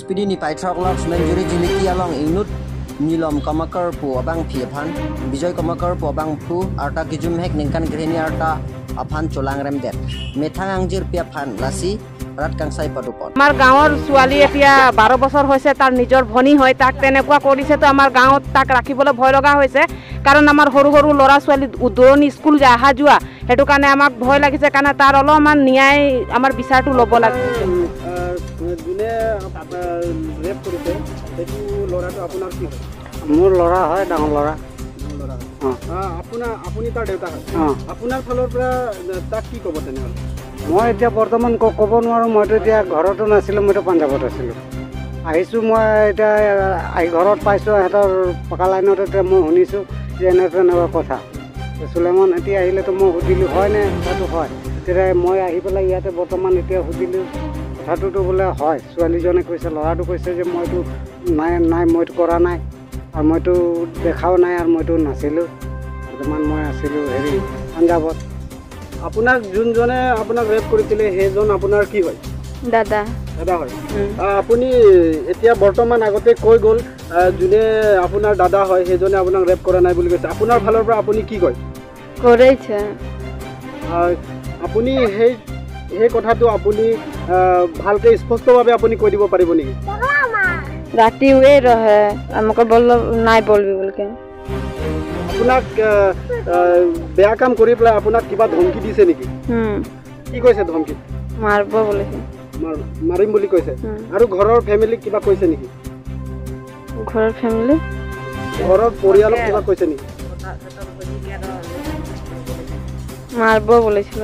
SPD ni paithok Laxman juri jiliki along ingnut Nilom Kamakar pu abang phi aphan Bijoy Kamakar pu abang phu arta kijum hek ningkan grihini arta aphan cholang remdet methang angjir pi aphan lasi rat kangsai padupon। আমাৰ গাঁৱৰ ছোৱালী এতিয়া 12 বছৰ হৈছে, তাৰ নিজৰ ভনী হয়, তাক তেনেকুৱা কৰিছে তো আমাৰ গাঁৱত তাক ৰাখিবলৈ ভয় লগা হৈছে। কাৰণ আমাৰ সৰু সৰু ল'ৰা ছোৱালী দূৰণি স্কুল যায় অহা যোৱা, সেইটো কাৰণে আমাক ভয় লাগিছে। কাৰণে তাৰ অলপমান ন্যায় আমাৰ বিচাৰটো ল'ব লাগে। যোনে ৰেপ কৰিছে সেইটো ল'ৰাটো আপোনাৰ কি হয়? মোৰ ল'ৰা হয়, ডাঙৰ ল'ৰা। আপোনাৰ আপুনি তাৰ দেউতা হয়, আপোনাৰ ফালৰ পৰা তাক কি ক'ব তেনেহ'লে? মই এতিয়া বৰ্তমান ক'ব নোৱাৰোঁ, মইতো এতিয়া ঘৰতো নাছিলোঁ, মইতো পাঞ্জাৱত আছিলোঁ। আহিছোঁ মই এতিয়া আহি ঘৰত পাইছোঁ, সিহঁতৰ পকা লাইনত এতিয়া মই শুনিছোঁ যে এনে তেনেকুৱা কথা। চুলেমান সিহঁতি আহিলেতো মই সুধিলোঁ হয়নে কথাটো হয়। তেতিয়া মই আহি পেলাই ইয়াতে বৰ্তমান এতিয়া সুধিলোঁ কথাটোতো বোলে হয়। ছোৱালীজনে কৈছে, ল'ৰাটো কৈছে যে মইতো নাই নাই মইতো কৰা নাই আৰু মইতো দেখাও নাই আৰু মইতো নাছিলোঁ, বৰ্তমান মই আছিলোঁ হেৰি পাঞ্জাৱত। আপোনাক যোনজনে আপোনাক ৰেপ কৰিছিলে সেইজন আপোনাৰ কি হয়? দাদা। দাদা হয়। আপুনি এতিয়া বৰ্তমান আগতে কৈ গ'ল যোনে আপোনাৰ দাদা হয় সেইজনে আপোনাক ৰেপ কৰা নাই বুলি কৈছে, আপোনাৰ ফালৰ পৰা আপুনি কি কয়? কৰিছে। আপুনি সেই কথাটো আপুনি ভালকৈ স্পষ্টভাৱে আপুনি কৈ দিব পাৰিব নেকি? ৰাতি ওয়ে ৰহে আমাকে বললো নাই বলবি বলকে। আপোনাক বেয়া কাম কৰি পেলাই আপোনাক কিবা ধমকি দিছে নেকি? কি কৈছে ধমকি? মাৰিব বুলিছে। মাৰিম বুলি কৈছে। আৰু ঘৰৰ ফেমিলিক কিবা কৈছে নেকি? ঘৰৰ ফেমিলি? ঘৰৰ পৰিয়ালক কিবা কৈছে নেকি? মাৰিব বুলিছিল।